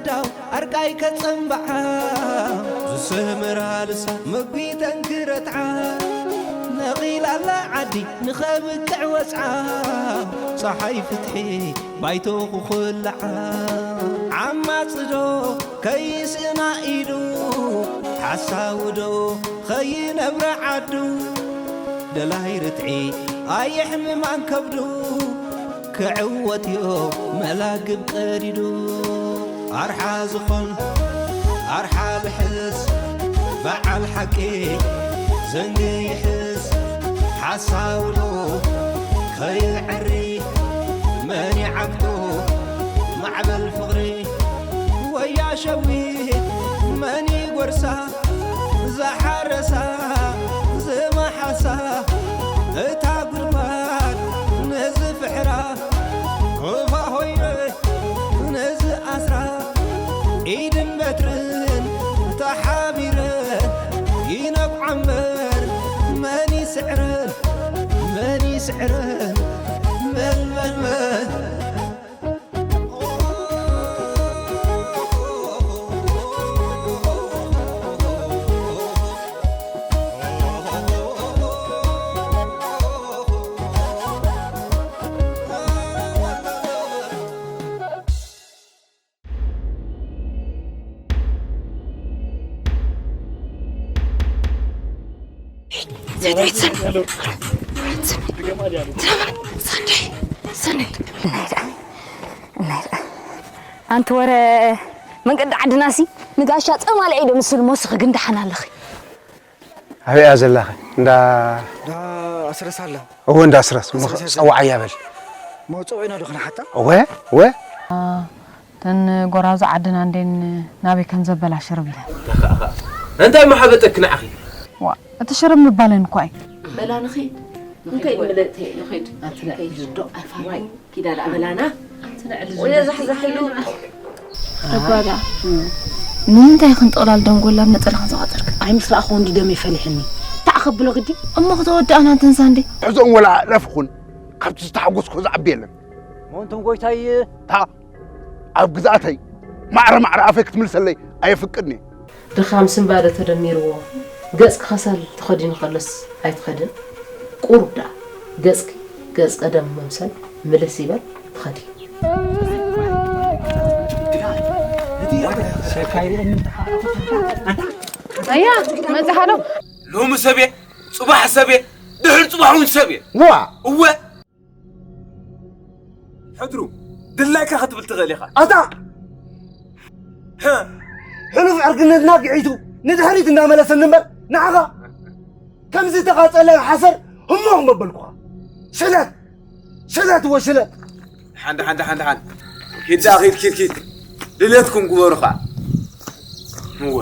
ዳው ኣርቃይ ከጸንብዓ ዝስምራ ልሳ መጒተን ክረትዓ ነቒላ ኣላ ዓዲ ንኸብቅዕ ወጽዓ ጸሓይ ፍትሒ ባይቶ ክኹልዓ ዓማጽዶ ከይስእና ኢሉ ሓሳውዶ ኸይነብረ ዓዱ ደላይ ርትዒ ኣየሕምማን ከብዱ ክዕወት እዮ መላግብ ቀዲዱ ኣርሓ ዝኾን ኣርሓ ልሕስ በዓል ሓቂ ዘንጊ ይሕስ ሓሳውዶ ከይዕሪ መን ይዓግቶ ማዕበል ፍቕሪ ወያ ሸዊት መን ይጎርሳ ዝሓረሳ ዝመሓሳ እታ ጉድጓድ ነዚ ፍሕራ ሩፋ ሆይነ ነዚ ኣስራ ኢድን በትርን ተሓቢረን ይነብዓ እምበር መን ይስዕረን መን ይስዕረን መን መን መን ኣንቲ ወረ መንገዲ ዓድናሲ ንጋሻ ጸማልዐ ኢዶ ምስል ሞስኺ ግን ደሓን ኣለኺ። ኣበይ እያ ዘላኺ? እንዳ ዳ ኣስረስ ኣላ። እወ፣ እንዳ ኣስረስ። እሞ ኣስረስ ኣላ። ጸዋዓያ በል። እሞ ጸውዒና ዶ ክንሓታ? እወ፣ እወ። እተን ጎራዙ ዓድና እንዴን ናበይ ከም ዘበላሸ ርብ ኢለን። እንታይ መሓበጠኪ ንዓኺ? ዋ፣ እቲ ሽርብ ምባለን እኮ እዩ። በላ ንኺድ። እንታይ ምለእተይ ንኺድ። ኣትለ እዩ ዝዶ ኣይፋል። ኪዳ ደኣ በላና። ወየ ዛሕዛሕ ኢሉ። ደጓዳ። ንምንታይ ክንጥቕላል ደንጎላ ኣብ ነጸላኻ ዝቋጸርካ? ኣይ ምስ ረኣኹ እንዲ ደመይ ፈሊሕኒ። ታዕ ከብሎ ግዲ። እሞ ክተወድኣና እንተንሳ እንዴ? ሕዞም ወላ ለፍኹን ካብቲ ዝተሓጎስኩ ዝዓቢ የለን። ሞንቶም ጎይታይ እታ ኣብ ግዝኣተይ ማዕረ ማዕረ ኣፈይ ክትምልሰለይ ኣየፍቅድን እየ። ድኻም ስምባደ ተደሚርዎ ገጽኪ ከሰል ተኸዲኑ ከሎስ ኣይትኸድን? ቁሩብ ደኣ ገጽኪ ገጽ ቀደም መምሰል ምልስ ይበል ትኸዲ። ኣያ መጽሓ ዶ? ሎሚ ሰብየ፣ ጽባሕ ሰብየ፣ ድሕሪ ጽባሕ እውን ሰብየ። ዋ! እወ! ሕድሩ፣ ድላይካ ክትብል ትኽእል ኢኻ። ኣታ! ህሉፍ ዕርግነትና ግዒቱ ንድሕሪት እንዳመለሰኒ እምበር፣ ንዓኻ ከምዚ ዝተቓጸለ ሓሰር ህሞቕ መበልኩኻ። ሽለት! ሽለት እወ ሽለት! ሓንድ፣ ሓንድ፣ ሓንድ፣ ሓንድ። ኪድ ደኣ፣ ኪድ፣ ኪድ፣ ኪድ። ድሌትኩም ግበሩ ኸዓ። እወ።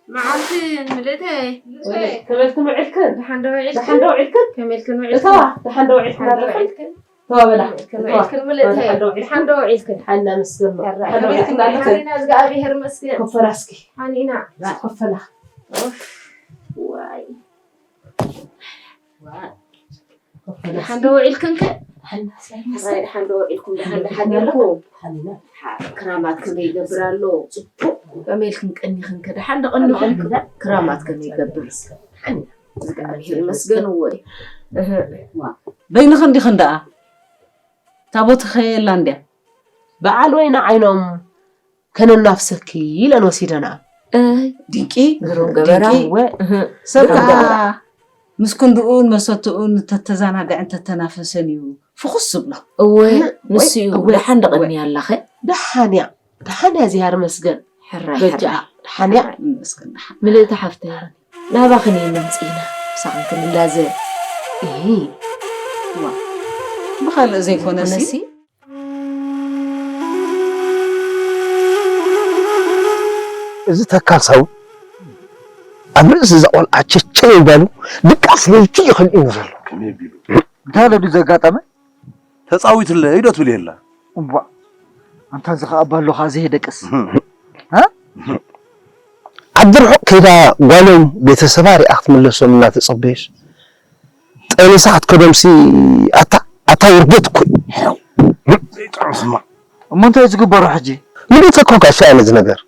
መዓልቲ ምልእተይ። ከመልክን ውዕልክን? ደሓን ዶ ውዕልክን? ደሓን ዶ ውዕልክን? ከመልክን እተዋ፣ ውዕልክን? ደሓን ዶ ውዕልክን ደሓን ዶ ኣለኽን? ውዕልክን? እተዋ በላ። ከመልክን እተዋ። ምልእተይ? ደሓን ዶ ውዕልክን? ደሓን ዶ ውዕልክን? ሓና ምስግን። ሐራ፣ ሓና ከመልክን ውዕልክን ኣለኽን? ሓኒና እግዚኣብሔር ይመስገን። ኮፈላ እስኪ። ሓኒና። ኮፈላ። ኡፍ፣ ዋይ። ዋይ። ደሓን ዶ ውዒልክን ከ? ደሓን ዶ ውዒልኩም? ደሓን ዶ ሓዲርኩም? ሓ-፣ ክራማት ከመይ ይገብር ኣሎ? ጽቡቕ። ከመይ ኢልክን ቀኒኽን ከ? ደሓን ዶ ቀኒኽን? ክራማት ከመይ ይገብር? እግዚኣብሔር ይመስገን። እወ። እህ። ዋ፣ በይንኽን ዲኽን ደኣ? ታቦትኸ የላን ድያ? በዓል ወይኒ ዓይኖም ከነናፍሰኪ ኢለን ወሲደንኣ። እይ፣ ድንቂ፣ ግሩም ገበራ። ድንቂ። እወ፣ እህ፣ ሰብ ግሩም ከዓ ገበራ። ምስ ክንድኡን መሰትኡን እንተተዘናግዐን እንተተናፈሰን እዩ ፍኹስ ዝብሎ። እወ፣ እህ፣ ንሱ እዩ። እወ፣ ደሓን እወ። ደቐኒ ኣላኸ? ደሓን እያ፣ ደሓን እያ፣ እግዚኣብሔር ይመስገን። ሕራይ፣ በጃ፣ ሕራይ። ደሓን እያ። ሕራይ። ይመስገን፣ ደሓን። ምልእቲ ሓፍተይ፣ ናባኽን እዩ መምጺእና፣ ምሳኽን ክንላዘ። እሂ። ዋ፣ ብኻልእ ዘይኮነሲ? ዘይኮነሲ? እዚ ተካል ሳውን ኣብ ርእሲ እዛ ቆልዓ ቸቸ ይባሉ ድቃስ ለይቲ ይኸልእኒ ዘሎ። እንታይ ኣሎ ድዩ ዘጋጠመ? ተጻዊትለይ ዶ ትብል የላ? እባ። ኣንታ ዝኸኣባ ኣሎ ኸዓ ዘይደቅስ። ዓዲ ርሑቕ ከይዳ ጓሎም ቤተሰባ ሪኣ ክትምለሶም እናተጸበየስ ጠኒሳ ክትከዶምሲ ኣታ ኣታ ውርደት እኮ እዩ። እሞ እንታይ ዝግበሮ ሕጂ? ምሉእ ተኮ ጋሻ ነዚ ነገር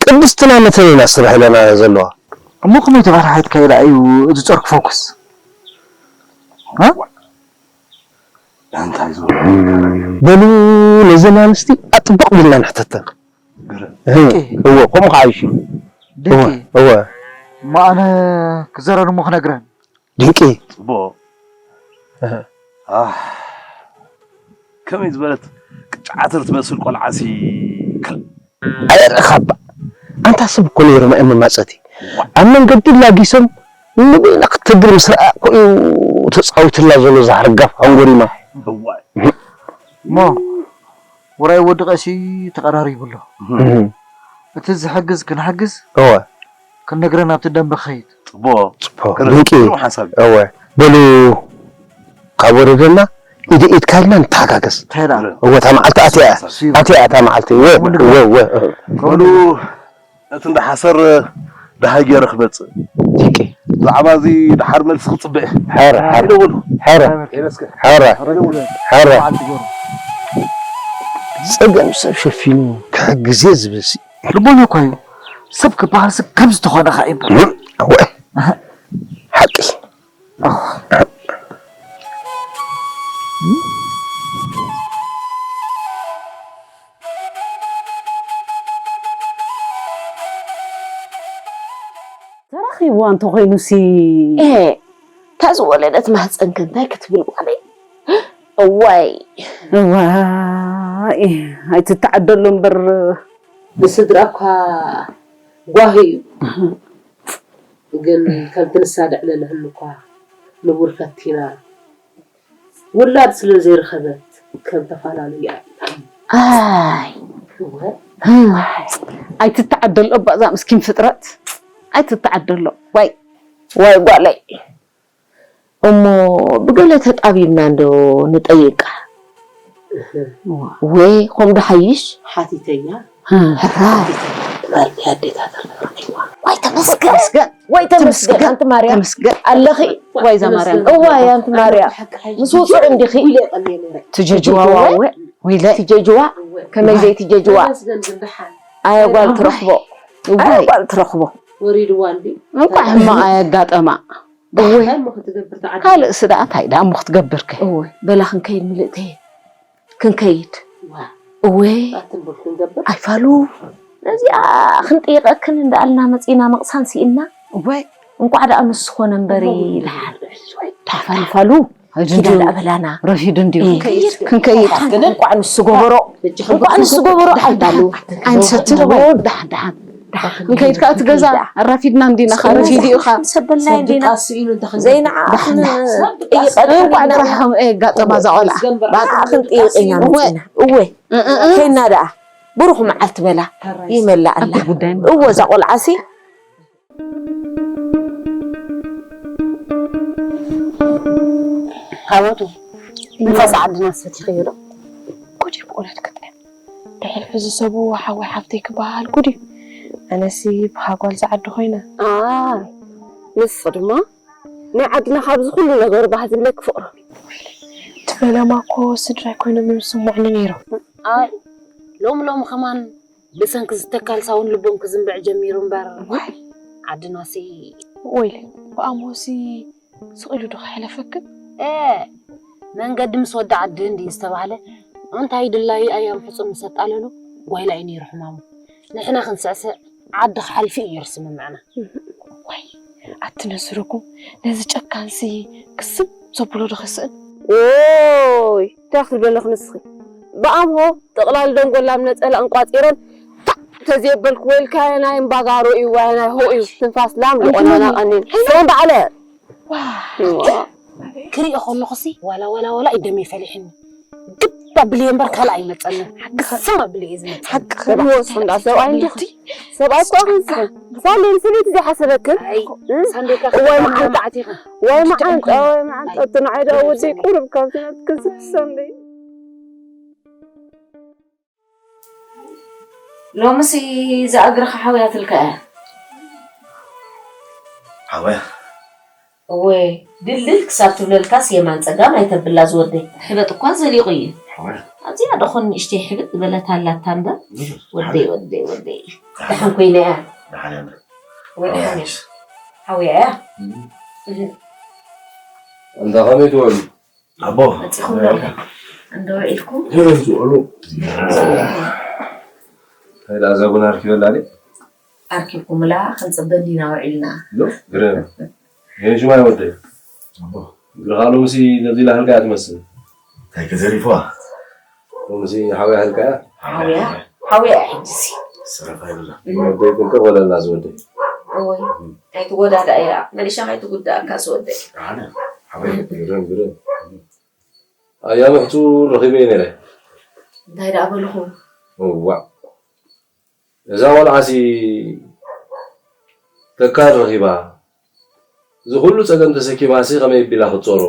ቅድስትና መተን ኢና ስራሕ ኢለና ዘለዋ። እሞ ከመይ ተባርሓትካ ኢላ እዩ እዚ ጨርክ ፎክስ? እንታይ ዝብሎ በሉ ነዘን ኣንስቲ ኣጥብቕ ቢልና ንሕተተን። እወ ከምኡ ከዓ ይሽ ደቂ እወ እሞ ኣነ ክዘረን እሞ ክነግረን ድንቂ ጽቡቕ ኣህ፣ ከመይ ዝበለት ቅጫ ዓተር ትመስል ቆልዓሲ ኣይርኸባ ኣንታ ሰብ እኮ ነይሩ መእመማፀቲ ኣብ መንገዲ ላጊሶም ንበይና ክትግር ምስ ረኣ እኮ እዩ ተፃዊትላ ዘሎ ዛሕርጋፍ ሃንጎሪማ እዋይ እሞ ውራይ ወዲ ቀሲ ተቐራሪቡ ኣሎ። እቲ ዝሕግዝ ክንሕግዝ እወ ክንነግረን ኣብቲ ደንበ ክኸይድ። ጽቡቕ ድንቂ ሓሳብ እወ በሉ ካብ ወረደና ኢደ ኢድካ ኢልና ንተሓጋገዝ እንታይ ደኣ እወ እታ መዓልቲ ኣትያ እያ ኣትያ እያ እታ መዓልቲ እወ እወ እወ በሉ እቲ እንዳ ሓሰር ደሃይ ገይረ ክመጽእ ድንቂ ብዛዕባ እዚ ደሓር መልሲ ክጽበ እየ ሕረ ሕረ ይደውሉ ሕረ የመስገን ሕረ ሕረ መዓልቲ ገሩ ጸገም ሰብ ሸፊኑ ክሕግዝ እየ ዝብል ሲ ልቦና እኳ እዩ ሰብ ክበሃል ሰብ ከም ዝተኾነ ኸዓ ይበሃል። እወ ሓቂ ተራኺብዋ እንተኾይኑሲ እታ ዝወለደት ማህፀንኪ እንታይ ክትብል ጓለይ እዋይ እዋይ ኣይትተዓደሎ እምበር ንስድራ እኳ ጓሂ እዩ ግን ከምቲ ንሳ ደዕለለህኒ እኳ ንቡር ፈቲና ውላድ ስለ ዘይረኸበት ከም ተፋላለዩ እያ ኣይ ኣይትተዓደሎ እባ እዛ ምስኪን ፍጥረት ኣይትተዓደሎ ዋይ ዋይ ጓለይ እሞ ብገለ ተጣቢብና እንዶ ንጠይቃ ወይ ከም ድሓይሽ ሓቲተያ ሕራይ ትበል ኣዴታት ኣለዋ ዋይ ተመስገን ወይ ተመስገን ኣንቲ ማርያም ተመስገን ኣለኺ ዋይ እዛ ማርያም እዋይ ኣንቲ ማርያም ምስ ውፁዕ እንዲኺ ትጀጅዋ ዋወ ወይለ ትጀጅዋ ከመይ ዘይትጀጅዋ ኣየ ጓል ትረኽቦ ኣየ ጓል ትረኽቦ ወሪድዋ እንዲ እንኳዕ ሕማቕ ኣየጋጠማ እንታይ እሞ ክትገብር ተዓዲ ካልእ ስዳኣ እንታይ ደኣ እሞ ክትገብርከ እወ በላ ክንከይድ ምልእተየ ክንከይድ ዋ እወ ኣትንብል ክንገብር ኣይፋሉ ነዚኣ ክንጥይቐክን እንዳኣልና መፂና መቕሳን ስኢንና እወይ እንኳዕ ደኣ ንሱ ኮነ እምበሪ ደሓን ዳፋልፋሉ ኪዳ ደኣ በላና ረፊድ እንድዩ ክንከይድ ክንከይድ እንኳዕ ንሱ ገበሮ እንኳዕ ንሱ ገበሮ ኣይባሉ ኣይንሰትን ደሓን ደሓን ደሓን ክንከይድ ከዓ እቲ ገዛ ኣራፊድና እንዲና ካ ረፊድ እዩ ካ ሰበልና እንዲና ስኢኑ እንተ ዘይንዓ እንኳዕ ደኣ ከምኡ የጋጠማ እዛ ቆልዓ ባጣ ክንጥይቕ ኢና መፂና እወ ከይና ደኣ ብሩኽ መዓልቲ በላ ይመላኣላ ጉዳይ እወ እዛ ቆልዓሲ ሃወቱ ንፋስ ዓድና ሰቲኽዮ ዶ ጉድ እዩ ብእውነት ክትብል ድሕሪ ሕዚ ሰቡ ሓወይ ሓፍተይ ክበሃል ጉድ እዩ ኣነሲ ብሃጓል ዝዓዲ ኮይነ ኣይ ንሱ ድማ ናይ ዓድና ካብዚ ኩሉ ነገሩ ባህ ዝብለኪ ፍቕሮም እዩ እቲ ፈለማ እኮ ስድራይ ኮይኖም እዮም ዝስምዑኒ ነይሮም ኣይ ሎም ሎም ኸማን ብሰንኪ ዝተካልሳ እውን ልቦም ክዝንብዕ ጀሚሩ እምበር ዓድናሲ ወይለ ብኣሞሲ ስቕ ኢሉ ዶ ክሕለፈክን? ኤ መንገዲ ምስ ወዲ ዓዲ እንድዩ ዝተባህለ እንታይ ድላዩ ኣያም ሕጹን ምስ ኣጣለሉ ጓይላ እዩ ነይሩ ሕማሙ ንሕና ክንስዕስዕ ዓዲ ክሓልፊ እዩ ነይሩ ስምምዕና ዋይ ኣቲ ነስርኩም ነዚ ጨካንሲ ክስም ዘብሎ ዶ ከስእን? ዎይ እንታይ ክትብለለኽ ንስኺ ብኣምሆ ጥቕላል ደንጎላም ነጸላን ቋጺረን ታዕ ተዘየበልኩ ወይልካ ናይ እምባጋሮ እዩ ዋይ ናይ ሆ እዩ ትንፋስ ላም ይቖነና ቀኒን ሰን ባዕለ ክሪኦ ከለኹሲ ዋላ ዋላ ዋላ እዩ ደመይ ፈሊሕኒ ግብ ኣብልየ እምበር ካልእ ኣይመፀንን ግስም ኣብልየ እዩ ዝመፀኒ ሓቂ ክሪወስ እንዳ ሰብኣይ እንዲኹ ሰብኣይ እኮ ክንስሕን ሳሌን ሰበይቲ ዘይሓሰበክን ኣይ ሳንዴካ እዋይ መዓንጣ መዓት ኢኻ ወይ መዓንጣ ወይ መዓንጣ እቲ ንዓይ ደኣ ወደይ ቁሩብ ካብ ዝነትክን ስሕሰንደይ ሎምሲ እዛ እግርኻ ሓውያትልካ እያ። ሓውያ? እወ፣ ድልድል ክሳብ ትብለልካስ የማን ጸጋም ኣይተብላ ዝወደይ። ሕበጥ እኳ ዘሊቑ እዩ። ሓውያ? ኣብዚኣ ደኾን ንእሽተይ ሕብጥ ዝበለት ኣላታ እምበር። ብዙሕ ወደይ፣ ወደይ፣ ወደይ። ደሓን ኮይነ እያ። ደሓን እያ። እወ፣ ደሓን እያ። ሓውያስ? ሓውያ እያ። እም። እህ። እንዳ ከመይ ትውዕሉ? ኣቦ፣ መጺኹም ዶ? እንዶ ውዒልኩም? ይበል ዝውዕሉ። እንታይ ደኣ፣ እዛ ቡን ኣርኪበላ ድየ? ኣርኪብኩምላ፣ ክንጽበ እንዲና ውዒልና። ዶ? ግርም። ይሄ ሽማ ይወደይ። ኣቦ። እግርኻ ሎምሲ ነዚ ላህልካ እያ ትመስል። እንታይ ከዘሪፍዋ? ሎምሲ ሓውያ ህልካ እያ? ሓውያ፣ ሓውያ እያ ሕጂሲ። ሰረፋ ይብላ። ይወደይ ጥንቅቕ በለላ ዝወደይ። እወይ፣ ኣይትወዳዳእያ። መሊሻ ከይትጉዳእካ ዝወደይ። ኣነ፣ ሓውያ። ግርም፣ ግርም። ኣያ ምሕጹር ረኺበ ነይረ። እንታይ ደኣ በልኹ? እዋእ። እዛ ቆልዓሲ ተካል ረኺባ፣ እዚ ኩሉ ጸገም ተሰኪማሲ ከመይ ቢላ ክትጾሮ?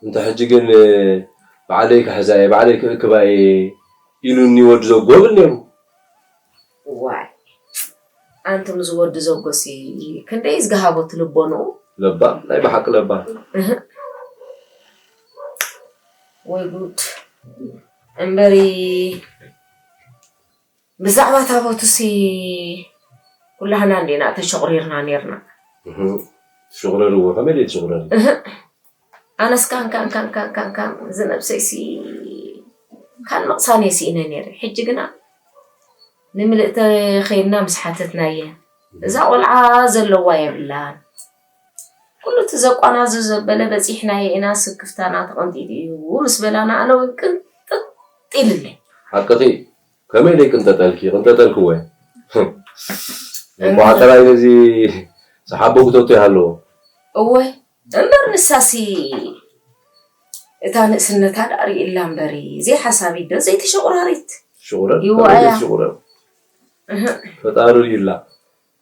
እንተ ሕጂ ግን ባዕለይ ክሕዛ እየ፣ ባዕለይ ክእክባ እየ ኢሉኒ ወዲ ዘጎ ብል ነይሩ። ዋይ፣ ኣንቱም እዚ ወዲ ዘጎሲ ክንደይ ዝገሃቦ ትልቦንኡ? ለባም፣ ናይ ብሓቂ ለባም። እህ። ወይ ጉድ። እምበሪ ብዛዕባ ታቦትሲ ኩላህና እንዲና ተሸቑሪርና ኔርና። እህ፣ ትሽቑረርዎ፣ ከመይ ደይ ትሽቑረሪ? እህ፣ ኣነስ ካን፣ ካን፣ ካን፣ ካን፣ ካን፣ ካን፣ እዚ ነብሰይሲ ካን መቕሳን እየ ስኢነ ኔረ። ሕጂ ግና ንምልእተ ኸይድና ምስ ሓተትናየ፣ እዛ ቆልዓ ዘለዋ የብላን። ኩሉ እቲ ዘቋናዙ ዘበለ በጺሕናዮ ኢና፣ ስክፍታና ተቐንጢጡ እዩ ምስ በላና፣ ኣነ እውን ቅንጥጥ ኢልለይ። ሓቅኺ፣ ከመይ ደይ ቅንጠጠልኪ? ቅንጠጠልክዎ። እምበር እንኳዕ ጥራይ ነዚ ሰሓቦ ክተቱ ይሃለዎ። እወ፣ እምበር ንሳሲ እታ ንእስነታ ደኣ ርእይላ እምበሪ፣ ዘይሓሳቢት ዶ ዘይተሸቑራሪት? ሽቑረር፣ ይዋእያ። ከመይ ደይ ሽቑረር? እህ። ፈጣሪ ርእዩላ።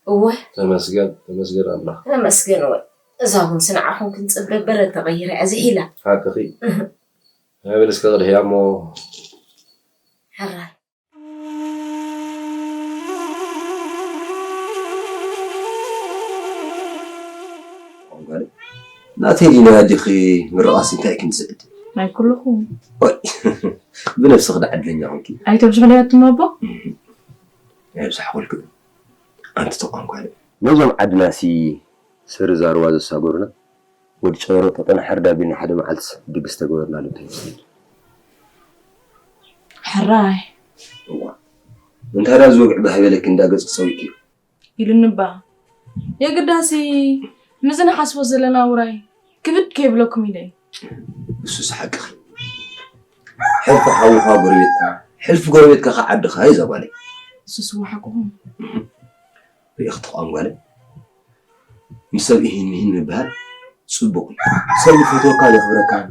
እወ። ተመስገን፣ ተመስገን ኣምላኽ። ተመስገን እወ። እዛ እውን ስንዓኹም ክንጽበ በረድ ተቐይራ እያ ዝሒላ። ሓቅኺ። እህ። ናይ በል እስከ ቅድሕያ እሞ። ሕራይ። ጓለይ፣ ናተይ ዲና ኣዴኺ ምርቓስ እንታይ ክንስእድ? ናይ ኩልኹም። ኦይ፣ ብነብስኺ ዳ ዕድለኛ ኾንኪ። ኣይተብዝሑለይ ኣቱም ኣቦ። እህ፣ ኣይብዛሕኹልክን። ኣንቲ ተቋም ጓለይ። ነዞም ዓድናሲ ሰሪ ዛርባ ዘሳገሩና፣ ወዲ ጨረሮ ጠጠና ሕርድ ኣቢልና ሓደ መዓልትስ ድግስ ተገበርናሉ እንታይ ይመስለኪ? ሕራይ። እዋ። እንታይ ደኣ እዚ ወግዒ ባህ በለኪ እንዳ ገጽ ሰዊኪ? ኢሉኒ እባ። የግዳሲ ምስዚ ንሓስቦ ዘለና ውራይ ክብድ ከይብለኩም ኢለ እየ። እሱስ ሓቅኺ። ሕልፊ ሓውኻ ጎረቤትካ፣ ሕልፊ ጎረቤትካ ኸዓ ዓድኻ እዩ እዛ ጓለይ። እሱስ እዋ ሓቅኹም። ርኢኺ ተቋም ጓለይ? ምስ ሰብ ኢሂን ምሂን ምብሃል ጽቡቕ እዩ። ሰብ ይፈትወካን የኽብረካን፣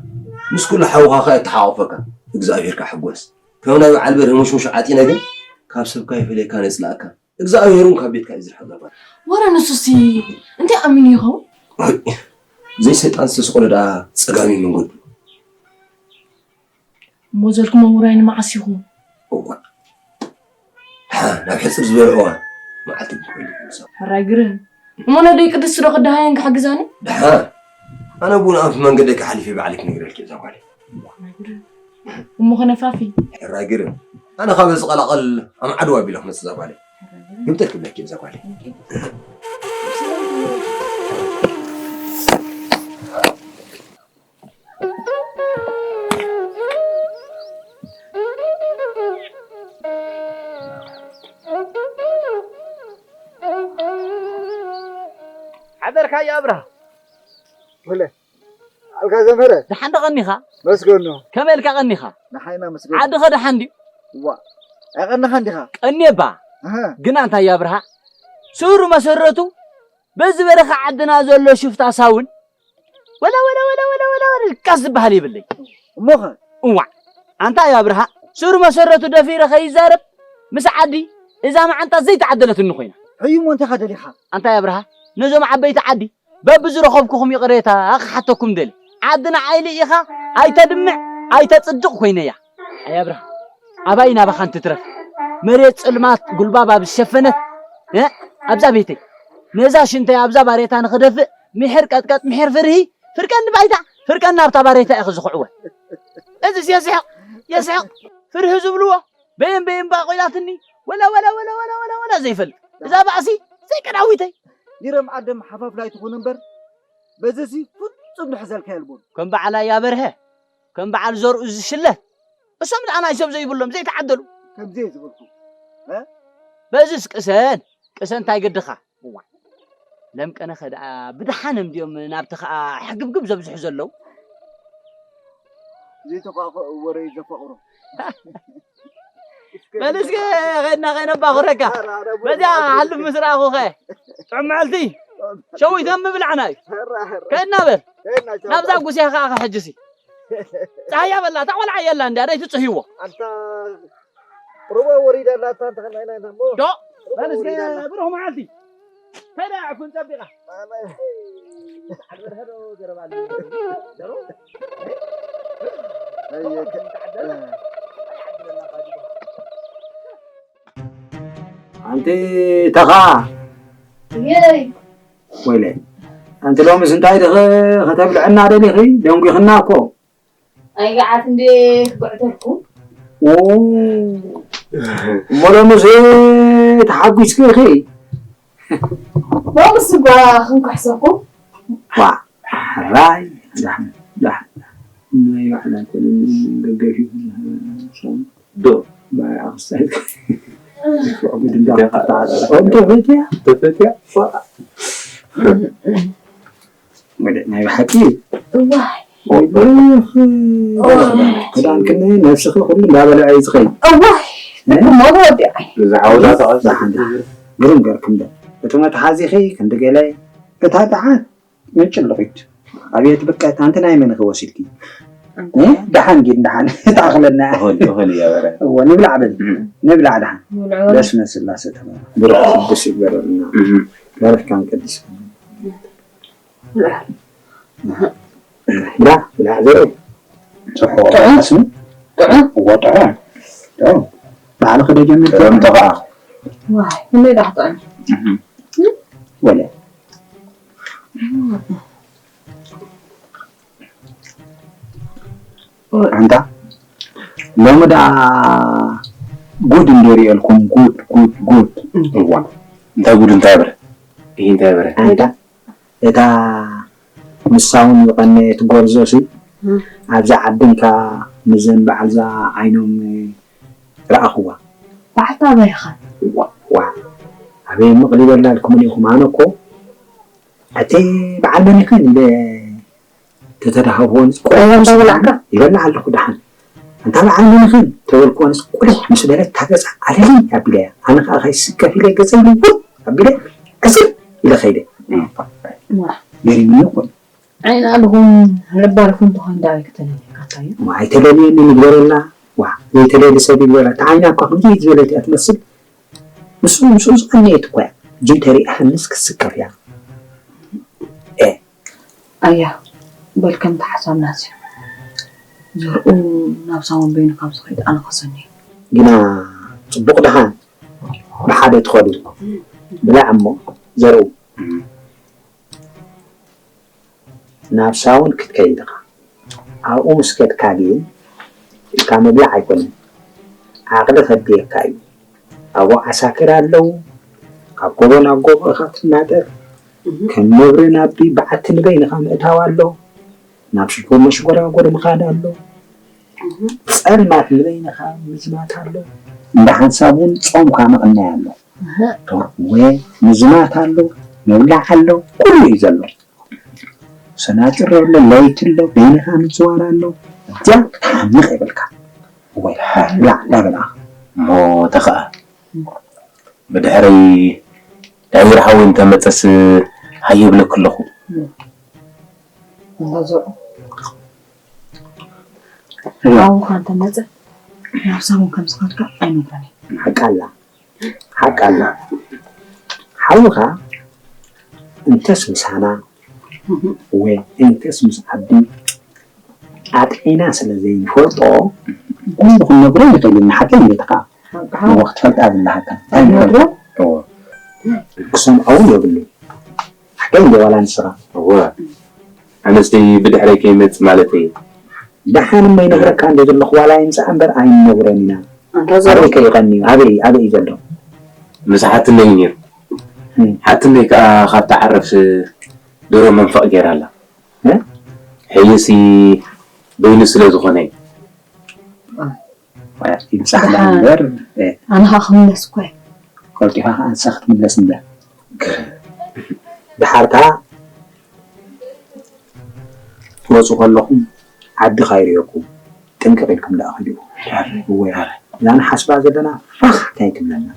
ምስ ኩሉ ሓውኻ ኸኣ የተሓቋቑፈካ። እግዚኣብሄር ከኣ ሕጎስ። ከም ናይ በዓል በርሀ ሙሽሙሽ ዓጢነ ግን፣ ካብ ሰብካ ይፈለየካን የጽልኣካን። እግዚኣብሄር እውን ካብ ቤትካ እዩ ዝርሕቕ እዛ ጓል። ወረ ንሱሲ እንታይ ኣሚኑ ይኸውን? ኣይ፣ ዘይሰይጣን ዝተስቆለ ደኣ ጸጋሚ መንገዱ። እሞ ዘልኩሞ ውራይ ንመዓስ ኢኹም? እዋ። ደሓ፣ ናብ ሕጽር ዝበለ እዋን መዓልቲ ክህሉ እዩ። ሕራይ ግርም። እሞ ነደይ ቅድስቲ ዶ ክደሃየን ክሕግዛኒ? ደሓ፣ ኣነ ብኡ ንኣንፊ መንገደይ ክሓሊፈ ባዕለይ ክነግረልኪ እዛ ጓለይ። ሕራይ ግርም። እሞ ኸነፋፊ? ሕራይ ግርም። ኣነ ካብ ዝቐላቐል ኣምዓድዋ ኣቢለ ክመጽእ እዛ ጓለይ። ሕራይ ግርም። ግምጠል ክብለኪ እዛ ጓለይ። ኦኬ። ሓደርካ ይኣብርሃ። ወለ፣ ኣልካ ዘመረ። ደሓን ዶ ቀኒኻ? መስገኖ። ከመይ ኢልካ ቀኒኻ? ንሓይና መስገኖ። ዓድኸ ደሓን ድዩ? እዋ፣ ኣይቀነኻን ዲኻ? ቀንየ እባ። ኣሃ። ግና እንታይ ይኣብርሃ? ስሩ መሰረቱ በዚ በረኻ ዓድና ዘሎ ሽፍታ ሳውን ወላ፣ ወላ፣ ወላ፣ ወላ፣ ወላ፣ ወላ፣ ድቃስ ዝበሃል የብለይ። እሞኸ? እዋዕ፣ ኣንታ እዩ ኣብርሃ፣ ስሩ መሰረቱ ደፊረ ከይዛረብ፣ ምስ ዓዲ እዛ መዓንጣ ዘይተዓደለትኒ ኮይና። ሕዩ እሞ እንታይ ኢኻ ደሊኻ? ኣንታ እዩ ኣብርሃ፣ ነዞም ዓበይቲ ዓዲ በብዝረኸብኩኹም ይቕሬታ ክሓተኩም ደሊ። ዓዲ ንዓይ ልኢኻ ኣይተድምዕ፣ ኣይተጽድቕ ኮይነያ። ኣይ ኣብርሃ፣ ኣባይ ናባኻን ትትረፍ። መሬት ጽልማት ጉልባብ ኣብ ዝሸፈነት፣ እ፣ ኣብዛ ቤተይ፣ ነዛ ሽንተይ ኣብዛ ባሬታ ንኽደፍእ፣ ምሒር ቀጥቀጥ፣ ምሒር ፍርሂ፣ ፍርቀኒ ባይታ፣ ፍርቀኒ ኣብታ ባሬታ ኢኺ ዝኹዕወ። እዚስ የስሕቕ፣ የስሕቕ። ፍርሂ ዝብልዎ፣ በየን በየን ባቆይላትኒ፣ ወላ፣ ወላ፣ ወላ ዘይፈልጥ። እዛ ባእሲ፣ ዘይቀዳዊተይ። ዲረም ዓደም ሓፋፍላይ ትኹን እምበር፣ በዚሲ ፍጹም ንሕዘልካ የልቦን። ከም በዓል ኣያ በርሀ፣ ከም በዓል ዘርኡ ዝሽለ፣ እሶም ደኣ ናይ ሰብ ዘይብሎም ዘይተዓደሉ። ከምዚ እየ ዝበልኩ። እ? በዚስ ቅሰን፣ ቅሰን እንታይ ግድኻ? እዋ። ለምቀነኸ ደኣ ብደሓን እንድዮም ናብቲ ኸኣ ሕግብግብ ዘብዝሑ ዘለዉ። ዘይተቋፈ ወረ ዘፋቕሮ። በል እስከ ኸድና ኸይነባኹረካ። ኧረ፣ ኧረ፣ በዚኣ ሓልፍ ምስ ረኣኹኸ። ጥዑም መዓልቲ። ሸዊት ኣብ ምብላዕና እዩ። ኧረ፣ ኧረ። ከድና በል። ከድና ሸዊት። ናብዛ ጉስያ ኸኣ ሕጅሲ። ጸሃያ በላ፣ እታ ቆልዓ የላ እንድያ፣ ደይ ትጽህይዎ። ኣንታ ሩባ ወሪዳ ኣላ፣ ኣታ እንተ ኸናይና ኢና እሞ። ዶ? ሩባ በል እስከ ወሪዳ ኣላ። ብሩኽ መዓልቲ። ከዳ ዕፉን ጸቢቓ። ኣነ። ዓድበርሀ ዶ ገረባሊ? ደሮ? ኣየ፣ ከ-፣ ተዓደለ? ኣንቲ ተኻ። የይ። ወይለይ። ኣንቲ ሎምስ እንታይ ድኺ ከተብልዕና ደሊኺ? ደንጒኽና እኮ። ኣይ ገዓት እንዴ ክጉዕተልኩም። ኦ፣ እሞ ሎምስ ተሓጒስኪ ኢኺ? ሎምስ እኳ ክንክሕሰኩም። ዋ፣ ሕራይ፣ ዳሕን፣ ዳሕን። ናይ ባዕላ ኮነ ገገፊ ዶ? ባይ ኣኽስታይ። ጉድ እንዳተፈጥያ። ተፈጥያ? ዋ። ወደ ናይ ብሓቂ እዩ። እዋይ። ወይለኺ፣ ክዳንክን ነብስኺ ኩሉ እንዳበልዐ እዩ ዝኸይድ። እዋይ። እ? ሞት ወዲዓይ። እዛ ዓውዳ ተቐጽ-፣ ደሓን፣ ደሓን። ግርም ገርክም ዶ? እቲ መትሓዚኺ ክንዲ ገለ፣ እታ ደሓን ምጭልቒት። ኣቤት ብቀት፣ ኣንቲ ናይ መን ኢኺ ወሲድኪ? ኣንተ እ? ደሓን ጊድ፣ ደሓን። ተኣኽለና። እኹል፣ እኹል እያ በረ። እዎ፣ ንብላዕ በል። እም። ንብላዕ ደሓን። ንብላዕ በል። በስመ ስላሴ ተባረክ። ብሩኽ ቅዱስ ይግበረልና። እም። ባርኽካን ቀዲስካን። ብላ፣ ብላ፣ ዘርኢ። ጽሑቕ ጥዑም። ኣስሚ? ጥዑም። እዎ፣ ጥዑም። ጥዑም። ባዕልኺ ዶ ጀሚርኪ? ጥዑም ተኸኣ። ዋይ፣ ክንደይ ደኣ ክጥዕም። እህ። ወለ። ኣንታ፣ ሎሚ ደኣ ጉድ እንዶ ርእየልኩም፣ ጉድ፣ ጉድ፣ ጉድ። እዋ። እንታይ ጉድ፣ እንታይ በረ? ይሄ እንታይ በረ? ኣንታ፣ እታ ንሳ እውን ዝቐነየት ጎርዞሲ፣ እም። ኣብዛ ዓዲ እንካ ምስዘን በዓልዛ ዓይኖም ረኣኽዋ። በዓልታ ኣበይ ኢኻ? ዋ፣ ዋ። ኣበይ እሞ ቅሊበላልኩም እኒኹም? ኣነ እኮ፣ ኣቲ በዓል መን ኢኽን ኢለ ተተዳሃብዎንስ፣ ቆልዓ እንዳበላዕካ? ይበልዕ ኣለኹ ደሓን። ኣንታ በዓል መን ኢኽን ተበልክወንስ፣ ቁሊሕ ምስ በለት፣ እታ ገጻ ኣለለይ ኣቢለያ። ኣነ ኸኣ ከይስከፍ ኢለ ገጸይ ልውጥ ኣቢለ፣ ዕስር ኢለ ኸይደ። ዋ። ገሪሙኒ እኮ እዩ። ዓይኒ ኣለኹም፣ ልቢ ኣለኹም ተኾይኑ፣ ዳበይ ከተለልየካ እዩ? ዋ፣ ኣይተለልየኒ ንግበረላ። ዋ፣ ዘይተለሊ ሰብ ይግበራ። እታ ዓይና እኳ ከምዚ ዝበለት እያ ትመስል። ምስኡ፣ ምስኡ ዝቐነየት እኳ እያ። ጅን ተሪኣሃንስ ክስከፍ እያ። ኤ። ኣያ፣ በል ከምቲ ሓሳብናሲ። ዘርኡ ናብ ሳውን በይኑ ካብ ዝኸይድ ኣነ ክኸሰኒ። ግና ጽቡቕ ደሓን ብሓደ ትኸዱ። ብላዕ እሞ ዘርኡ። ናብ ሳውን ክትከይድ ኢኻ። ኣብኡ ምስ ከድካ ግን ኢልካ ምብላዕ ኣይኮነን። ዓቕሊ ከድልየካ እዩ። ኣብኡ ዓሳክር ኣለዉ። ካብ ጎቦ ናብ ጎቦ ኢኻ ትናጠር። እህ። ከም ነብሪ ናብ በዓቲ ንበይንኻ ምእታው ኣሎ። ናብ ሽጎ መሽጎዳጎድ ምኻድ ኣሎ። እህ። ጸልማት ንበይንኻ ምዝማት ኣሎ። እንዳ ሓንሳብ እውን ጾምካ ምቕናይ ኣሎ። እህ። ወይ ምዝማት ኣሎ፣ ምብላዕ ኣሎ፣ ኩሉ እዩ ዘሎ። ሰናጥር ኣሎ፣ ለይቲ ኣሎ፣ በይንኻ ምዝዋር ኣሎ። እዚኣ ተሓምቕ የብልካ። ወይ ብላዕ እንዳበላኻ። እሞ ተኸኣ ብድሕረይ ዳዊር ሓወይ እንተመጸስ ሃየ እብለኪ ኣለኹ። እንዳዞዑ ሓውኻ እንተመጸ ናብ ሳውን ከም ዝኸድካ ኣይነግሮን እየ። ሓቃላ። ሓቃና ሓውኻ እንተስ ምሳና ወይ እንተስ ምስ ዓዲ ኣጥዒና ስለ ዘይንፈልጦ፣ ኩሉ ክንነግሮ ይኽእል ኢና። ሓቂ እንዴት ኸዓ? ሓቂ። እዎ ክትፈልጣ ብላሃካ። እንታይ ንፈልጦ? እዎ። ክሰምዖ እውን የብሉ። ሓቀይ እንደ ዋላ ንስኻ። እዎ። ኣነስ ደይ ብድሕረይ ከይመጽእ ማለተይ። ደሓን እሞ ይነግረካ እንደ ዘለኹ ዋላ ይምጻእ እምበር ኣይንነግሮን ኢና። ኣበይ ከ ይቐንዩ? ኣበይ፣ ኣበይ እዩ ዘሎ? ምስ ሓትነይ ነይሩ። እም። ሓትነይ ከኣ ካብታ ዓረፍ ደሮ መንፈቕ ገይራ ኣላ። እ? ሕጂሲ በይኑ ስለ ዝኾነ እዩ። ይብጻሕና ደሓን። እምበር፣ እ። ኣነ ኸኣ ክምለስ እኮ እየ። ቀልጢፋ ኸኣ ንሳ ክትምለስ እንድያ። ደሓር ከኣ ትወጹ ከለኹም ዓዲ ካይርእየኩም ጥንቅቕ ኢልኩም ደኣ ኺዱ። እወ፣ እዛ ንሓስባ ዘለና ፋሕ እንታይ ትብለና?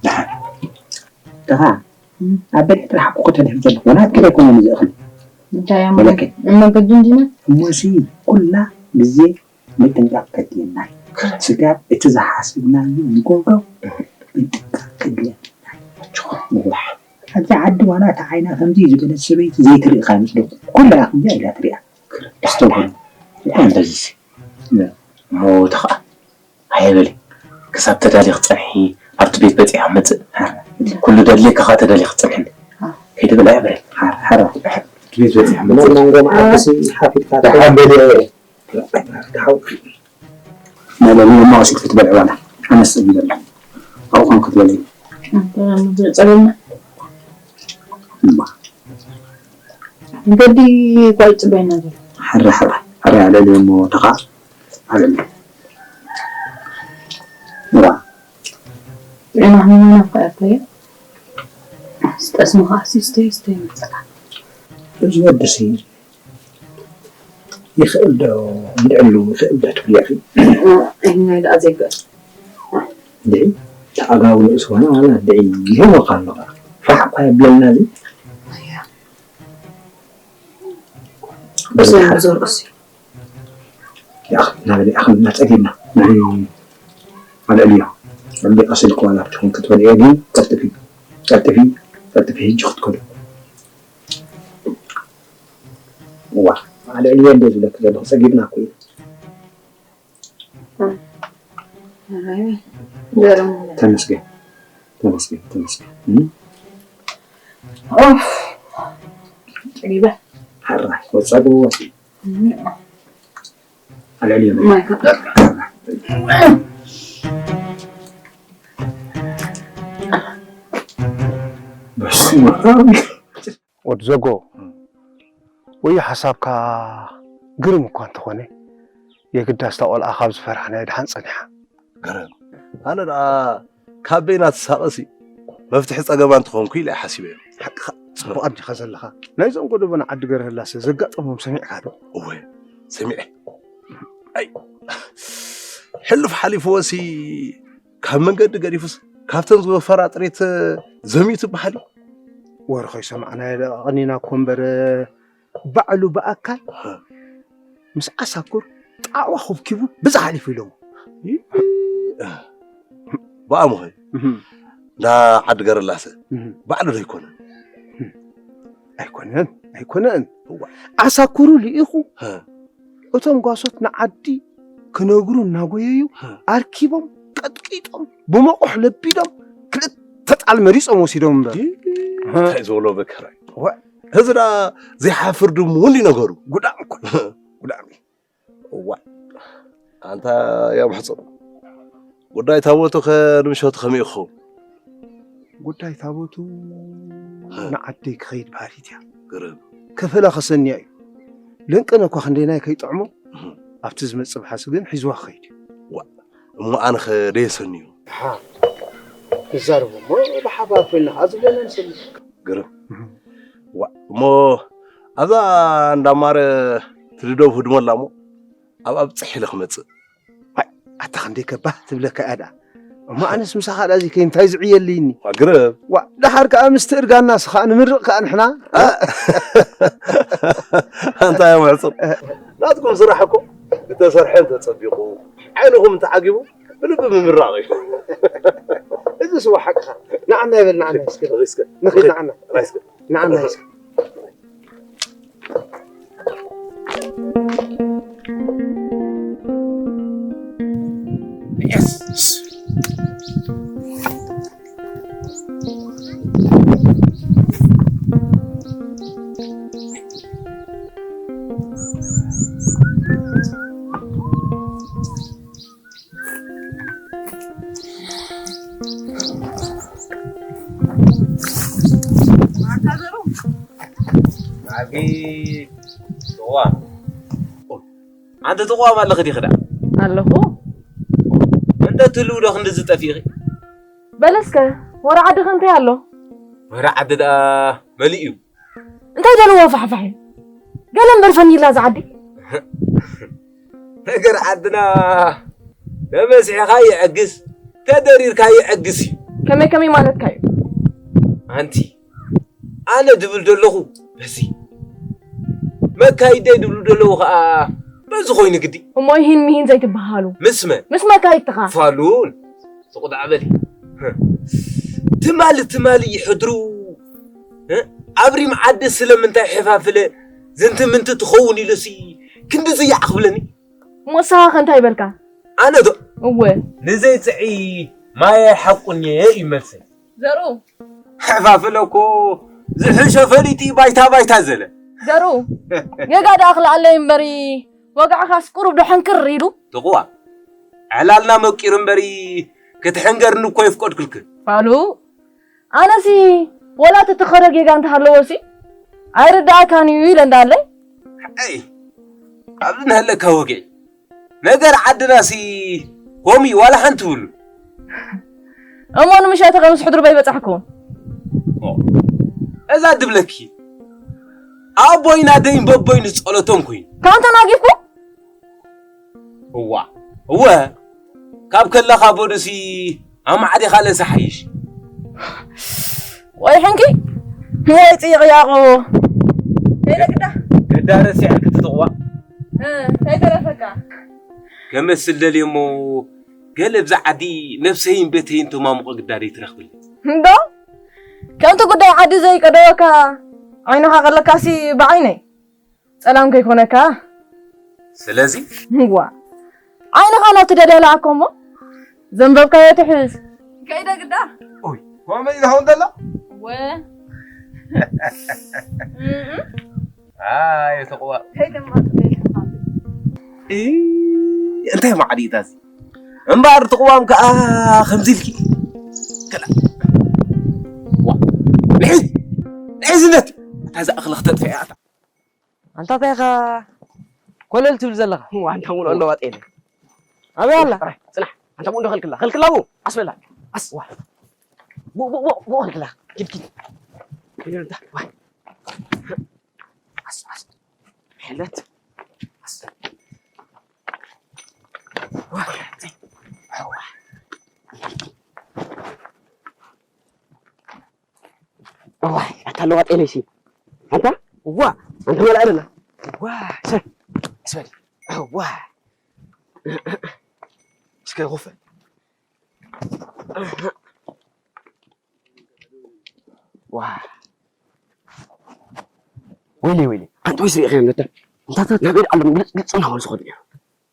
ደሓር። ደኻ፣ ኣብ በሊሕ ጥራሕ እኮ ተድህብ ዘለኹ፣ ወላ ኣትክል ኣይኮነን እዚ እኽሊ። እንታይ እያ በለከ። እሞ ግዲ እንዲና? እሞሲ ኩላ ግዜ ምጥንቃቕ ከድልየና እዩ። ስጋብ እቲ ዝሓሰብናዮ ንገብሮ ምጥንቃቕ ከድልየና እዩ። እዋ፣ ኣብዚ ዓዲ ዋላ እታ ዓይና ከምዚ ዝበለት ሰበይቲ ዘይትርኢ ኸኣ ይመስለኩም። ኩላ እያ ከምዚኣ ኢላ ትሪኣ። ኣስተውዕሉ። እኮ እንደዚሲ። እሞ እቲ ኸኣ ኣይበሊ። ክሳብ ተዳሊ ክትጸንሒ ኣብቲ ቤት በጺሐ ክመጽእ። ኩሉ ደድልየካ ኸኣ ተዳሊ ክትጸንሕኒ። ከይትበልዐ በሊ። ሓራ፣ ሓራ። ኣብቲ ቤት በጺሐ እሞ ክመጽእ። መንጎ መዓልቲ ሓፊድካ ደሓን በሊ። ናይ ሎሚ እሞ ኣሲልኪ ትበልዒ ዋላ ኣነስ ጸጊበ ኣለኹ። ኣብኡ ኮንኪ ትበልዒ። ኣንተ ጸገም። እማ። ገዲ እኳ ይጽበየና ዘሎ። ሕረ፣ ሕረ፣ ሕረ ኣልዕልዮ እሞ ተኻ ኣልዕልዮ። እዋ። ጥዕና ሕሙማና እኳ እያ እኮ። ጠስሚ ኸዓ ሲ ስተይ፣ ስተይ ይመጸካ። እዚ ወዲ ሲ ይኽእል ዶ? እንድዕሉ ይኽእል ዶ ትብሊ ኢኺ? እህ፣ ናይ ደኣ ዘይክእል። እንድዒ፣ ተኣጋብሎ እሱ ኾነ ዋላ እንድዒ ይህወኻ ኣሎ ኸዓ። ፋሕ እኳ የብለልና እዚ። ኣያ። በዚ ብዘይ ኸዓ ብዙር እሱ። ይኣኽል፣ ናበል ይኣኽል፣ እናጸጊብና። ናይ ኣልዕልዮ። ኣልዕልዮ። ኣልዕልዮ ቀስ ኢልኪ ዋላ ኣብቲ ኾንኪ ትበልዕዮ ግን ቀልጥፊ፣ ቀልጥፊ፣ ቀልጥፊ ህጂ ክትከዶ። እዋ፣ ኣልዕልዮ እንደ ዝብለኪ ዘለኹ ጸጊብና እኮ እዩ። ተመስገን፣ ተመስገን፣ ተመስገን። እም? ኦፍ፣ ጸጊበ። ሕራይ፣ ወጸግብዎ። እም። ኣልዕልዮ። ማይ ከጠር። በስመ ኣብ። ወዲ ዘጎ፣ እም። ወይ ሓሳብካ ግርም እኳ እንተኾነ፣ የግዳስ እታ ቆልዓ ካብ ዝፈራሕናዮ ደሓን ጸኒሓ። ግርም። ኣነ ደኣ ካብ በይና ትሳቐሲ መፍትሒ ጸገማ እንተኾንኩ ኢለ እየ ሓሲበዮ። ሓቅኻ፣ ጽቡቕ ኣዲኻ ዘለኻ። ናይዞም ጎደቦና ዓዲ ገረህላሰ ዘጋጠሞም ሰሚዕካ ዶ? እወ፣ ሰሚዐ። ኣይ፣ ሕሉፍ ሓሊፍዎሲ ካብ መንገዲ ገዲፉስ ካብተን ዝወፈራ ጥሪት ዘሚቱ በሃሊ። ወረ ኸይሰማዕናዮ ደኣ ቀኒና እኮ እምበር፣ ባዕሉ ብኣካል ምስ ዓሳኩር ጣዕዋ ኹብኪቡ ብዛ ሓሊፉ ኢሎሞ። ብኣሙኸ እህም። እንዳ ዓዲ ገረላሰ እህም። ባዕሉ ዶ ኣይኮነን? ኣይኮነን፣ ኣይኮነን። እዋ። ዓሳኩሩ ልኢኹ ሀ። እቶም ጓሶት ንዓዲ ክነግሩ እናጎየዩ ሀ። ኣርኪቦም ቀጥቂጦም ብመቑሕ ለቢዶም ክልተ ጣል መሪጾም ወሲዶም እምበር። ይህ ሀ። እንታይ ዝበሎ መከራ እዩ። ወ- እዚ ደኣ ዘይሓፍር ድሙ እንዲ ነገሩ። ጉዳም እኮ እዩ። ጉዳም እዩ። እዋ። ኣንታ ያው ሕጹብ። ጉዳይ ታቦቱ ከ ንምሸቱ ከመይ ይኸውን? ጉዳይ ታቦቱ ሀ። ንዓደይ ክኸይድ ባህሪት እያ። ግርም። ከፈላ ከሰንያ እዩ። ለንቅነ እኳ ክንደይናይ ከይጥዕሞ፣ እህ። ኣብቲ ዝመጽእ ብሓሲ ግን ሒዝዋ ክኸይድ እዩ። ዋ፣ እሞ ኣነ ከ ደየሰንዩ? ሓ፣ ንዛረቦ እሞ ብሓባር ኮይንና ከኣ ዝብለና ንሰምዕ። ግርም። እህ። ዋ፣ እሞ ኣብዛ እንዳማረ ትልደው ህድመላ እሞ ኣብ ኣብጽሕ ኢለ ክመጽእ። ኣይ፣ ኣታ ክንደይ ከባህ ትብለካ እያ ደኣ። እሞ ኣነስ ምሳኻ ደኣ እዚ ከይ እንታይ ዝዕየልይኒ? ዋ፣ ግርም። ዋ፣ ደሓር ከኣ ምስቲ እርጋና ስኻ ንምርቕ ከኣ ንሕና። እ? ኣንታ እያ ምዕጽር። ናትኩም ስራሕ እኮ ዝተሰርሐ እንተጸቢቑ፣ ዓይንኹም እንተዓጊቡ፣ ብልቢ ምምራቕ እዩ። እዚ ስዋ ሓቅኻ። ንዓና ይበል፣ ንዓና እስከ። እስከ። ንኺድ፣ ንዓና። እስከ። ንዓና እስከ። Yes. ኣቢ ጥዋ። ኣንተ ጥዋ ማለኽ ዲኽዳ? ኣለኹ። እንተ ትልው ዶ ክንዲ ዝጠፊኺ? በለስከ፣ ወረ ዓድኸ እንታይ ኣሎ? ወረ ዓዲ ደኣ መሊኡ እዩ። እንታይ ደለዎ ፋሕፋሕ እዩ? ገለ እምበር ፈኒላ ዝዓዲ። ነገር ዓድና ተመሲሕኻ ይዕግስ፣ ተደሪርካ ይዕግስ እዩ። ከመይ ከመይ ማለትካ እዩ? ኣንቲ፣ ኣነ ድብል ደለኹ በዚ፣ መካይደይ ድብሉ ደለዉ ኸኣ በዚ ኮይኑ ግዲ። እሞ ይሂን ምሂን ዘይትበሃሉ። ምስ መን? ምስ መካይድትኻ። ፋሉን፣ ስቕ ዳዕ በሊ። ትማሊ ትማሊ ይሕድሩ። እ? ኣብሪም ዓዲ ስለምንታይ ሕፋፍለ ዝንቲ ምንቲ ትኸውን ኢሉሲ ክንድዚ ይዓኽብለኒ? እሞ ንስኻ ከ እንታይ በልካ? ኣነ ዶ? እወ። ንዘይጽዒ ማየ ሓቁን እየ እዩ መልሰይ። ዘርኡ። ሕፋፍለ እኮ ዝሕሾ ፈሊጢ ባይታ ባይታ ዘለ። ዘርኡ። ጌጋ ደኣ ክልኣለይ እምበሪ፣ ወግዕኻስ ቁሩብ ዶ ሕንክር ኢሉ? ትቕዋ። ዕላልና መቂሩ እምበሪ፣ ክትሕንገርኒ እኮ የፍቀድኩልክ። ባሉ፣ ኣነሲ ወላ እቲ ተኸዶ ጌጋ እንተሃለዎሲ ኣይርድኣካን እዩ ኢለ እንዳለይ። ኣይ፣ ኣብዚ ንሃለካ ወግዒ። ነገር ዓድናሲ ኮሚ ዋላ ሓንቲ ትብሉ። እሞ ንምሸት ከምስ ሕድሩ በይበጻሕኩም። ኦ፣ እዛ ድብለኪ። ኣቦይና ደይን በቦይን ጸሎቶም ኮይኑ። ካንተ ናጊፍኩ? እዋ፣ እወ፣ ካብ ከለኻ ቦዱሲ ኣማዕዲኻ ለሰ ሓይሽ። ወይ ሕንኪ፣ ወይ ጽይቕ ያቑ። ከይደ ግዳ። ግዳ ረሲዐ ክትጥቕዋ። እ፣ እንታይ ተረፈካ? ከመስል ደልየ እሞ፣ ገለ ብዛ ዓዲ ነብሰይን ቤተይን ተማሙቐ ግዳ ደይትረኽብለይ። እንዶ፣ ከምቲ ጉዳይ ዓዲ ዘይቀደወካ፣ ዓይንኻ ከለካሲ ብዓይነይ። ጸላም ከይኮነካ። ስለዚ? ዋ። ዓይንኻ ናብቲ ደደላ ኣኮ እሞ፣ ዘንበብካዮ ትሕዝ። ከይደ ግዳ። ኦይ፣ ኮመይ ዝኸውን ደላ? ወ። እም። ኣይ፣ ተቕዋ። ከይደ ማዕድ ከይደ ማዕድ። እ፣ እንታይ ማዕድ እዩ ታዚ? እምበኣር ተቕዋም ከኣ ከምዚ ኢልኪ። ከላ። ዋ። ንሕዝ። ንሕዝነት። እታ ዝኣኽለ ክተጥፍእ እያ እታ። ኣንታ እንታይ ኢኻ ኮለል ትብል ዘለኻ? እዋ፣ ኣንታ ሙሉ ኣለዋ ጤለ። ኣበይ ኣላ? ጥራይ፣ ጽናሕ። ኣንታ ሙሉ ኸልክላ፣ ኸልክላ ቡ። ኣስበላ። ኣስ፣ ዋ። ቡ፣ ቡ፣ ቡ፣ ቡ ኸልክላ። ኪድ፣ ኪድ። ኪድ፣ ኣንታ፣ ዋ። ኣስ፣ ኣስ። ሕለት። ኣስ። ዋ። ዋ። እዋይ፣ ኣታ ኣለዋ ጤለይሲ። ኣንታ? እዋ። ኣንታ መላእ ደላ? እዋ። ሰ-፣ ስበል። እዋ። እስከ ኮፈ። ዋ። ወይለይ፣ ወይለይ። ኣንታ ወይስ ርኢኸዮም ነታ? ኣንታታት ናበይ ደኣ ኣለዉ? ግልጽ፣ ግልጽ እናበሉ ዝኸዱ እዮም።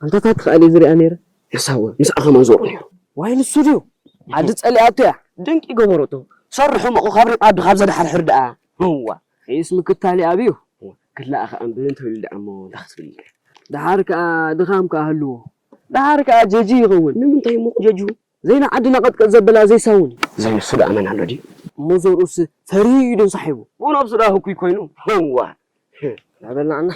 ኣንታታት ከኣ እየ ዝሪኣ ነይረ። ንሳ እውን ምስኣ ከማን ዞሩ ነይሩ። ዋይ፣ ንሱ ድዩ? ዓዲ ጸሊኣቶ እያ። ድንቂ ገበረቶ። ሰርሑ እሞ ካብ ዓዲ ካብ ዘድሓርሕር ደኣ። እዋ። ሒስ ምክታል እዩ ኣብዩ። ክላእ ከኣ እምብን ተብሉ ደኣ እሞ እንታይ ክትብል? ደሓር ከኣ ድኻም ከኣ ህልዎ። ደሓር ከኣ ጀጂ ይኸውን። ንምንታይ እሞ ጀጂ? ዘይና ዓድና ቀጥቀጥ ዘበላ ዘይሳውን። ዘይንሱ ደኣ መን ኣሎ ድዩ? እሞ ዘርኡስ ፈሪሁ እዩ ዶ ሳሒቡ? ብኡ ነብሱ ደኣ ህኩይ ኮይኑ። እዋ። ናበልና ኣና።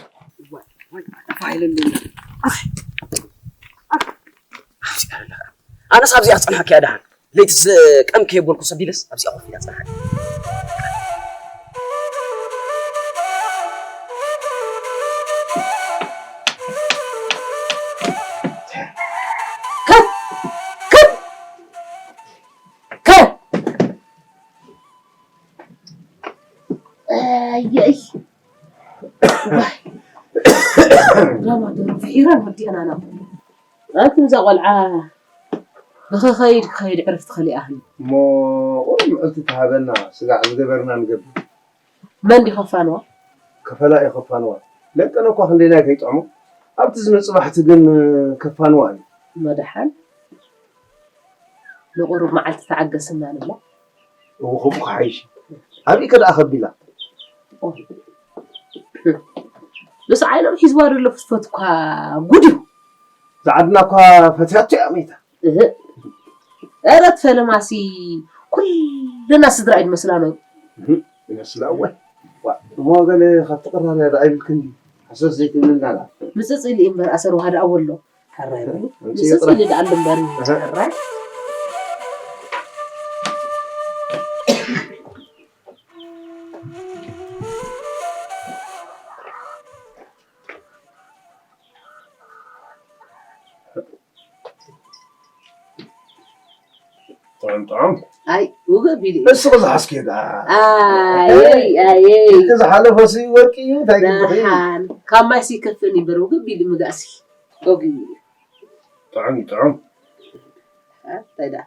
ኣነስ ኣብዚኣ ክጸንሓካ እያ ደሓን። ለይቲ ዝቀምከ የበልኩ ሰቢለስ ኣብዚኣ ኮፍ ኢላ ጸንሓካ። ከት! ከት! ከት! ኣየይ። ዋይ። ራማ ዶሮ ፍሒረን ወዲአን ኣና። ኣቲ እዛ ቆልዓ ንኽኸይድ ክኸይድ ዕርፍቲ ከሊኣህን። እሞ ቁሩብ ምዕልቲ ተሃበና፣ ስጋዕ ዝገበርና ንገብር። መን ድዩ ከፋንዋ? ከፈላ እዩ ከፋንዋ። ለቀነ እኳ ክንደይናይ ከይጥዕሞ፣ ኣብቲ ዝመጽእ ባሕቲ ግን ከፋንዋ እዩ። መድሓን። ንቑሩብ መዓልቲ ተዓገስና ንብላ። እዎ ከምኡ ክሓይሽ። ኣብይ ከ ደኣ ከቢላ? ንሱ ዓይኖም ሒዝዋ ዘሎ ፍትፈት እኳ ጉድ እዩ። ዝዓድና እኳ ፈትያቶ እያ መይታ። እህ። ኧረ እቲ ፈለማሲ ኩልና ስድራ እዩ ዝመስላ ነሩ። ይመስላ እወ። እሞ ገለ ካብቲ ቅራርያ ደኣ ይብልክን ድዩ? ሓሰስ ዘይትብልና ደኣ። ምፅፅ ኢሉ እዩ እምበር ኣሰር ውሃ ደኣ ወሎ። ሕራይ በሉ። ኣምፅኡ ምፅፅ ጥራሕ። ኢሉ ደኣ ኣሎ እምበር እህ። ሕራይ። ጥዑም ጥዑም። ኣይ ውግእ ቢሉ እዩ። እስኺ ዝሓዝክዮ ደኣ። ኣየይ ኣየይ። እቲ ዝሓለፈ ሲ ወርቂ እዩ እንታይ ግድኺ? ደሓን ካብ ማይሲ ይከፍእን ይበር ውግእ ቢሉ ምግኣሲ። ወግእ እዩ። ጥዑም እዩ ጥዑም። እንታይ ደኣ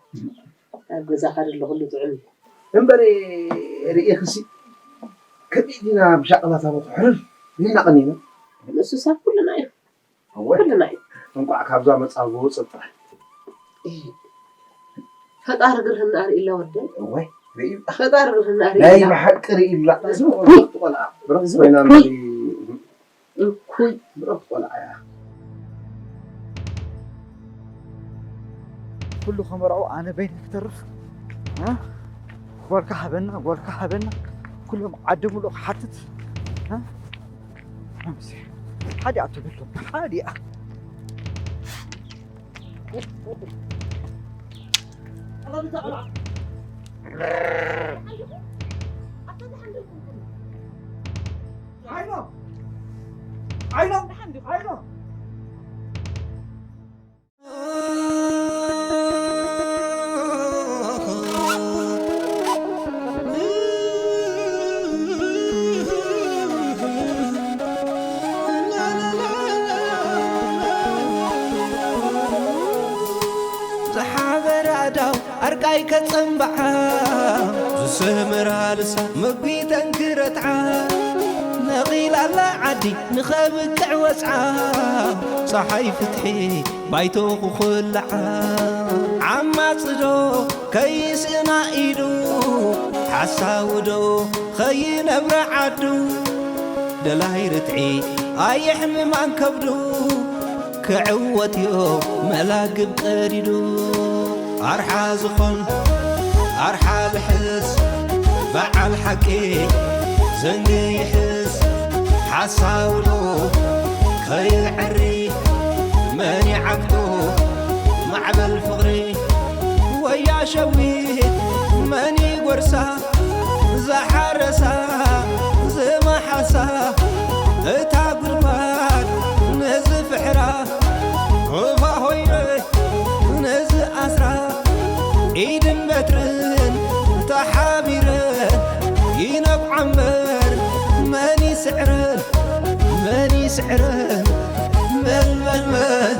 ኣብ ገዛኻ ዘሎ ኩሉ ጥዑም እዩ። እምበር ርእየኽሲ ከቢድ ኢና ብሻቕላታ ሞት ሕርር ኢልና ቀኒና። ንሱሳ ኩልና እዩ። እወ ኩልና እዩ። እንቋዕ ካብዛ መጻጎ ወጽእ ጥራሕ። ፈጣሪ ግርህና ኣርእላ ወደይ። እወ ርእዩ ፈጣሪ ግርህና ናይ ኣርእላ። ብሓቂ ርእዩላ። እዚ ብረኽቲ ቆልዓ ብረኽቲ ኮይና እምበሪ እኩይ ብረኽቲ ቆልዓ እያ። ኩሉ ከመርዖ ኣነ በይነ ክተርፍ እ? ጓልካ ሃበና ጓልካ ሃበና ኩሎም ዓዲ ሙሉእ ክሓትት እ? ኣምሲ ሓዲኣ ትብሉ ሓዲኣ ዝሓበረ ኣዳው ኣርቃይ ከጸንብዓ ዝሰመራ ልሳ ምግቢ ተንክረትዓ ነቒላላ ዓዲ ንኸብቅዕ ወጽዓ ጸሓይ ፍትሒ ባይቶ ክኹልዓ ዓማጽዶ ከይስእና ኢዱ ሓሳውዶ ኸይነብረ ዓዱ ደላይ ርትዒ ኣየሕምም ኣንከብዱ ክዕወት ዮ መላግብ ቀዲዱ ኣርሓ ዝኾን ኣርሓ ልሕስ በዓል ሓቂ ዘንጊ ይሕስ ሓሳውዶ ከይዕሪ መን ይዓግቶ ማዕበል ፍቕሪ ወያ ሸዊት መን ይጎርሳ ዝሓረሳ ዝመሓሳ እታ ጉድጓድ ንዝፍሕራ ሩባ ሆይነ ንዝኣስራ ኢድን በትርን ተሓቢረን ይነብዓ እምበር መን ይስዕረን መን ይስዕረን መን መን መን